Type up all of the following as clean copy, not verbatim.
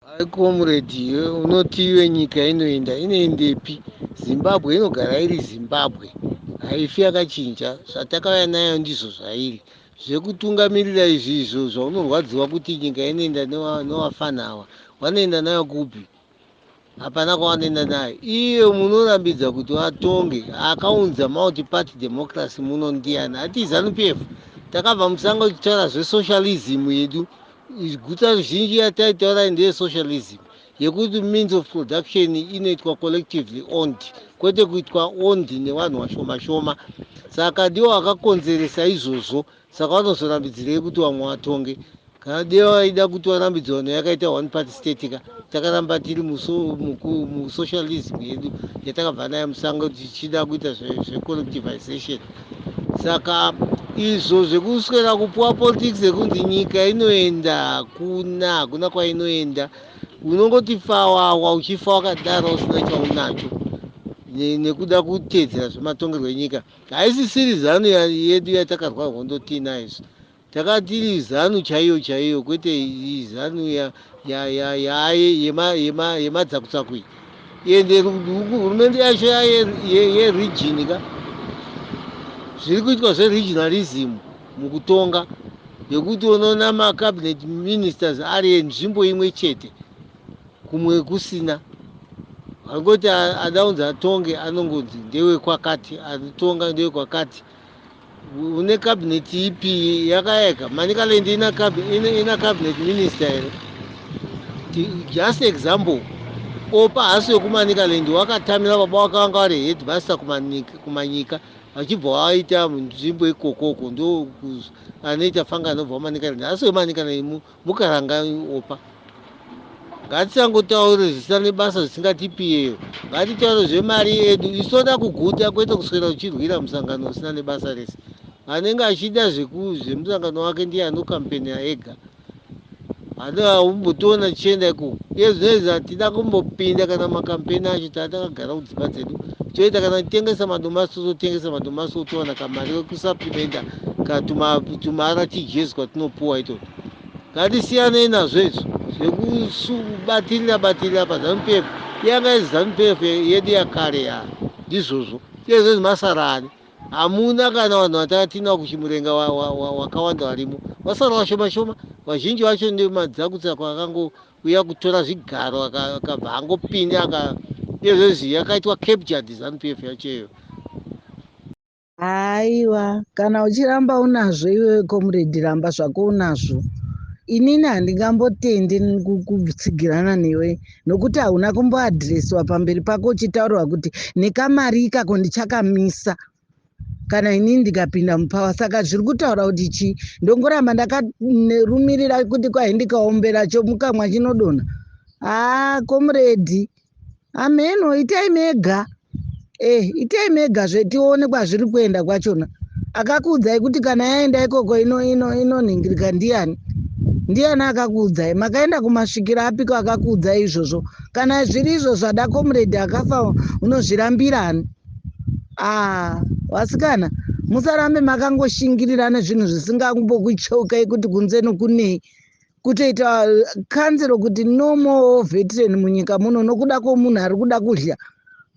Hai comrade, unoti iwe nyika inoenda, inoendepi? Zimbabwe inogara iri Zimbabwe, haifi yakachinja. Zvatakauya nayo ndizvo zvairi. Zvekutungamirira izvi, izvo zvaunorwadziwa kuti nyika inoenda newafana ava, vanoenda nayo kupi? Hapana kwavanoenda nayo. Iye munorambidza kuti vatonge. Akaunza multi-party democracy muno ndiani? Hati ZANU PF. Takabva musango tichitaura zvesocialism yedu. Guta zhinji yataitaura ndeyesocialism, yekuti means of production inoitwa collectively owned, kwete kuitwa owned nevanhu vashoma shoma. Saka ndivo vakakonzeresa izvozvo. Saka vanozorambidzirei kuti vamwe vatonge? Kana dei vaida kuti varambidzwe vanhu, yakaita one party state ka. Takaramba tiri musocialism yedu yatakabva nayo musango, tichida kuita zvecollectivization. Saka izvo zvekuswera kupuwa politics yekunzi nyika inoenda, hakuna, hakuna kwainoenda. Unongoti fawawa, uchifa wakadaro usina chaunacho, nekuda kuteedzera zvematongerwo enyika. Haisisiri ZANU yedu yatakarwa hondo tiinayo. Isu takatiri ZANU chaiyo chaiyo, kwete ZANU yemadzakutsaku iyi. Ende hurumende yacho yeregion ka, zviri kuitwa zveregionalism mukutonga, yekuti unoona macabinet ministers ari enzvimbo imwe chete, kumwe kusina. Angoti ada kunzi atonge, anongonzi ndewekwakati, anotonga ndewekwakati. Une cabinet ipi yakayeka? Manicaland ina cabinet minister here? Just example, Opa hasi wekuManicaland, wakatamira baba wakanga vari headmaster kuManyika, vachibva vaita nzvimbo ikokoko. Ndo anoita fanga anobva kuManicaland, hasi wemanicaland, muKaranga Opa. Ngatisangotaure zvisina nebasa, zvisingatipiyeyo. Ngatitaure zvemari yedu. Isoda kuguta, kwete kuswera uchirwira musangano usina nebasa rese. Anenge achida zvemusangano wake ndiye anokampenera ega. Haumbotiona tichienda ikoko. Iye zvinezvi hatina kumbopinda kana makampeni acho. Taa takagara kudzimba dzedu, toita kana titengesa madomasi, tototengesa madomasi, otowana kamari kekusupplementa tumaRTGS kwatinopuwa itoto. Ngatisiyanei nazvo izvo zvekubatirira batirira paZANU PF. Yanga iri ZANU PF yedu yakare ya, ndizvozvo. Iye zvinezvi masara ani? Hamuna kana vanhu vatakatinao kuChimurenga wakawanda varimo, vasara vashoma shoma. Vazhinji vacho ndemadzakutsaku akangouya kutora zvigaro, akabva angopinda. Aka izvezvi yakaitwa captured ZANU PF yacho iyoyo. Haiwa, kana uchiramba unazvo iwewe comrade, ramba zvako unazvo. Inini handingambotendi kutsigirana newe, nokuti hauna kumboaddresswa pamberi pako uchitaurirwa kuti nekamari ikako ndichakamisa kana inini ndikapinda mupower. Saka zviri kutaura kuti chii? Ndongoramba ndakarumirira kuti kwai ndikaombera chomukamwa chinodonha. Haa comrade, ameno, itai mega, itai mega zvetione kwazviri kuenda kwachona. Akakuudzai kuti kana yaenda ikoko inonhingirika ndiani? Ndiani akakuudzai? Makaenda kumasvikiro apiko akakuudzai izvozvo? Kana zviri izvo zvada comrade akafa, unozvirambirani? Aa, vasikana, musarambe makangoshingirira nezvinhu zvisingambokucheukai kuti kunze nokunei. Kutoita kanzero kuti no more veteran munyika muno nokuda kwomunhu ari kuda kudya.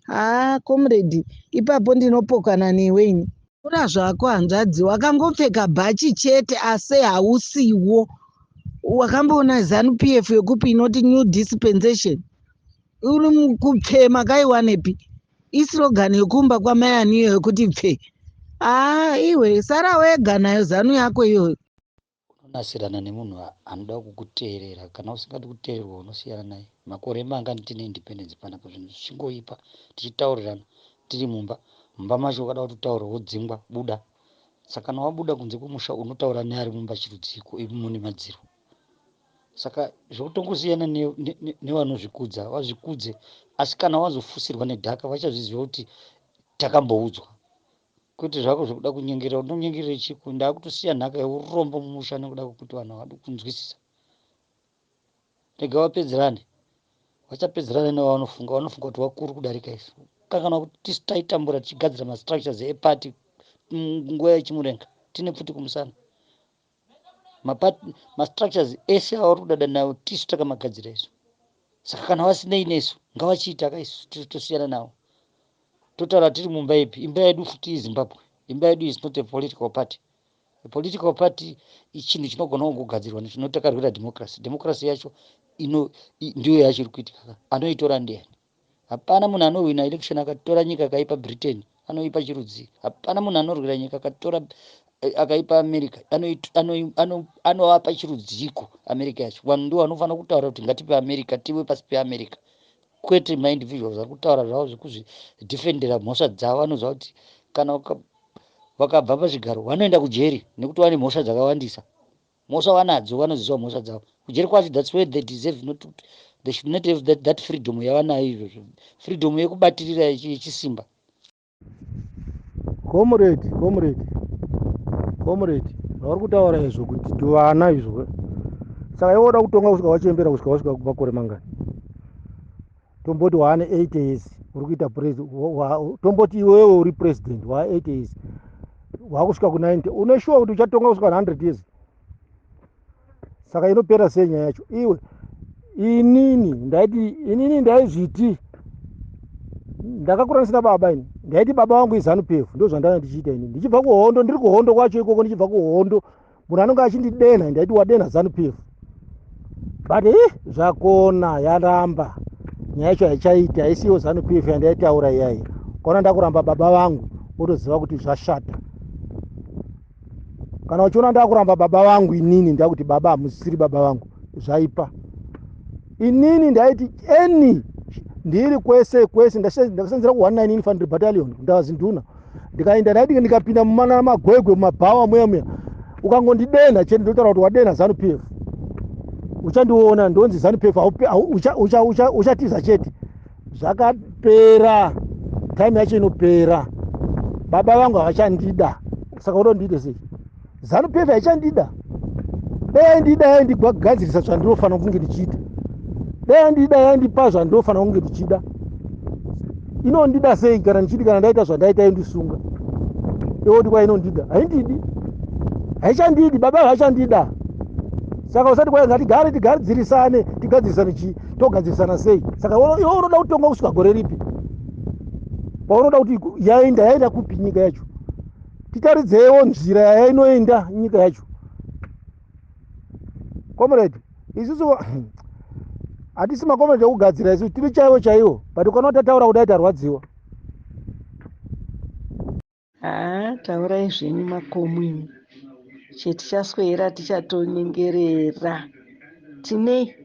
Haa comrade, ipapo ndinopokana newe ini. Ura zvako hanzvadzi, wakangopfeka bhachi chete asi hausiwo. Wakamboona ZANU PF yekupi inoti new dispensation? Uri kupfe makaiwanepi? Islogan yekumba kwamai aniyo yekuti pfe. Haa iwe, sara wega nayo ZANU yako iyoyo. Unonasirana nemunhu anoda kukuteerera. Kana usingadi kuteererwa, unosiyana naye. Makore mangani tine independence panapa, zvinhu zvichingoipa, tichitaurirana tiri mumba? Mumba macho ukada kutotaura wodzingwa, buda. Saka kana wabuda kunze kwemusha, unotaura neari mumba chirudziko imomo nemadziro? Saka zvekutongosiyana nevanozvikudza, vazvikudze, asi kana wazofusirwa nedhaka vachazviziva kuti takamboudzwa. Kwete zvako zvekuda kunyengerera. Unonyengerere chiko? Ndaakutosiya nhaka yeurombo mumusha nekuda kwekuti vanhu havadi kunzwisisa. Rega vapedzerane, vachapedzerana nevavanofunga. Vanofunga kuti vakuru kudarika isu. Kanganwa kuti tisu taitambura tichigadzira mastructures eparty nguva yeChimurenga, tine pfuti kumusana. Mastructures ese avari kudada nawo, tisu takamagadzira isu. Saka kana vasinei nesu, ngavachiita ka, isu tosiyana navo. Totaura tiri mumba ipi? Imba yedu futi iZimbabwe. Imba yedu is not a political party. A political party chinhu chinogona kungogadzirwa nechinotakarwira democracy. Democracy yacho ino ndiyo yacho iri kuitika ka. Anoitora ndiani? Hapana munhu anohwina election akatora nyika akaipa Britain, anoipa chirudzi. Hapana munhu anorwira nyika akatora akaipa America, anovapa chirudziko America yacho. Vanhu ndo vanofanira kutaura kuti ngatipe America, tive pasi peAmerica, kwete maindividuals ari kutaura zvavo zvekuzvidefendera mhosva dzavo. Vanoziva kuti kana vakabva pazvigaro vanoenda kujeri nekuti vane mhosva dzakawandisa. Mhosva vanadzo, vanoziva mhosva dzavo. Kujeri kwacho, that's where they deserve. Not they should not have that freedom yavanayo izvozvo, freedom yekubatirira yechisimba. Comrade, comrade, comrade, zvauri kutaura izvo kuti tivana izvo, saka iwe woda kutonga kusvika wachembera, kusvika wasvika kumakore mangani? Tomboti waane 80 years, uri kuita, tomboti iwewe uri president waa 80 years, wakusvika ku90, une sure kuti uchatonga kusvika 100 years? Saka inopera sei nyaya yacho? Iwe, inini ndaiti, inini ndaizviti ndakakura ndisina baba. Ini ndaiti baba vangu iZANU PF. Ndo zvandanga ndichiita ini ndichibva kuhondo, ndiri kuhondo kwacho ikoko. Ndichibva kuhondo, munhu anonge achindidena, ndaiti wadena ZANU PF. But i zvakona yaramba, nyaya yacho haichaiti, haisiyo ZANU PF yandaitaura iyai. Ukaona ndakuramba baba vangu, wotoziva kuti zvashata. Kana uchiona ndakuramba baba vangu, inini ndakuti baba hamusisiri baba vangu, zvaipa. Inini ndaiti eni ndiri kwese kwese, ndakasenzera ku19 Infantry Battalion, ndazinduna. Ndikaenda, ndaiti ndikapinda mumana magwegwe, mumabhawa muya muya, ukangondidena chete, ndotaura kuti wadena ZANU PF. Uchandiona ndonzi ZANU PF, uchatiza chete. Zvakapera, time yacho inopera. Baba vangu havachandida, saka uda ndiite sei? ZANU PF haichandida. Dai yaindida, yaindigadzirisa zvandinofanira kunge ndichiita. Dai yandida, yaindipa zvandinofanira kunge ndichida. Inondida sei kana ndichidi? Kana ndaita zvandaita, indisunga. Iwoti kwa inondida? Haindidi, haichandidi. Baba havachandida, saka usati kwai ngatigare tigadzirisane. Tigadzirisane chii? Togadzirisana sei? Saka iwe unoda kutonga kusvika gore ripi? Paunoda kuti yaenda, yaenda kupi nyika yacho? Titaridzewo nzira yainoenda nyika yacho, comrade. Isusu hatisi macomrade ekugadzira, isu tiri chaivo chaivo, but ukaona tataura kudai, tarwadziwa. Haa, taurai zvenyu makomo imi. Chetichaswera tichatonyengerera tinei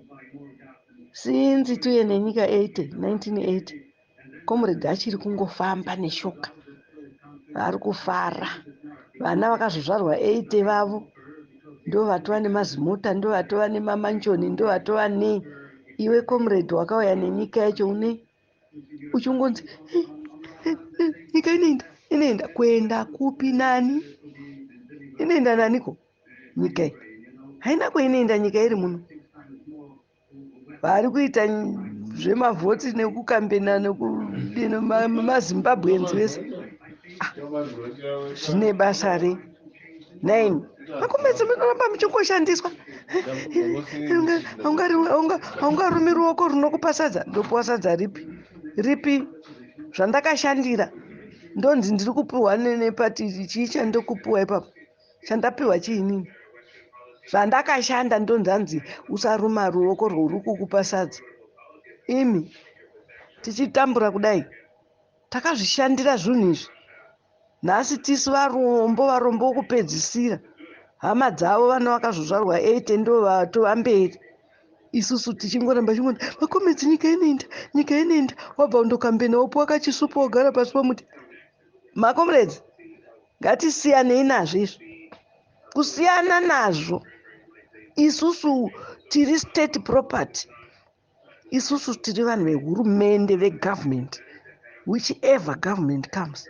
sinzi tuye nenyika 80 1980. Comrade achiri kungofamba neshoka, vari kufara. Vana vakazozvarwa 80 vavo ndo vatova nemazimota, ndo vatova nemamansion, ndo vatova nei. Iwe comrade wakauya nenyika yacho, unei uchingonzi nyika inoenda? Inoenda kuenda kupi? Nani inoenda naniko nyika iyi? Haina kwainoenda nyika iri muno. Vari kuita zvemavhoti nekukambena nemaZimbabweans vese. Ah, zvine basa re nine makomedzi munoramba muchingoshandiswa. Haungarumi ruoko runokupa sadza. Ndopuwa sadza ripi ripi? Zvandakashandira, ndonzi ndiri kupiwa nepati. Chii chandokupiwa ipapo? Chandapiwa chiinini? Zvandakashanda, ndonzi hanzi usaruma ruoko rwuri kukupa sadza. Imi tichitambura kudai, takazvishandira zvinhu izvi. Nhasi tisu varombo, varombo vokupedzisira. Hama dzavo, vana vakazozvarwa 8 ndo vatova mberi, isusu tichingoramba chingoti makomedzi, nyika inoenda, nyika inoenda. Wabva undokambena, wopuwa kachisupu, wogara pasi pomuti. Macomrades, ngatisiyanei nazvo izvi, kusiyana nazvo. Isusu tiri state property, isusu tiri vanhu vehurumende, vegovernment. Whichever government comes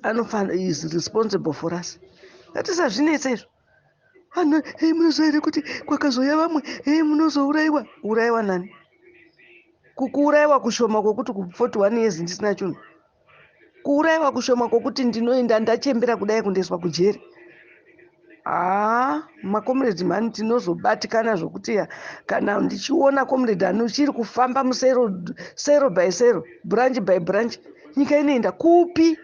anofana is responsible for us. Ngatisazvinetsa izvo. Vanhu, hei, munoziva here kuti kwakazoya vamwe? Hei, munozourayiwa. Urayiwa nani? Kukuurayiwa kushoma kwokuti ku41 years ndisina chinhu, kuurayiwa kushoma kwokuti ndinoenda ndachembera kudai kundoiswa kujeri. Haa makomuredhi mhani, tinozobatikana zvokuti ya kana ndichiona komuredhi anochiri kufamba musero, sero by sero, branch by branch, nyika inoenda kupi?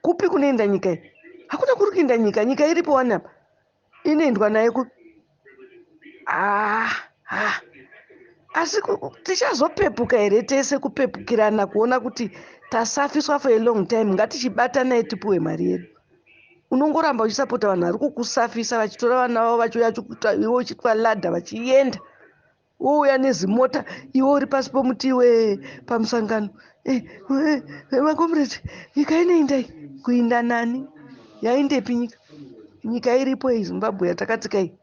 Kupi kunoenda nyika iyi? Hakuna kuri kuenda nyika. Nyika iripo wani apa, inoendwa naye kupi? Ha, asi tichazopepuka here tese, kupepukirana kuona kuti tasafiswa for a long time? Ngatichibatanai tipuwe mari yedu. Unongoramba uchisapota vanhu vari kukusafisa, vachitora vana vavo, vachiuya iwe uchitwa ladha, vachienda, wouya nezimota, iwe uri pasi pomuti iwe pamusangano. Makomuredhi, nyika inoendai kuinda nani? Yaindepi nyika? Nyika iripo iyi, Zimbabwe yatakatsika iyi.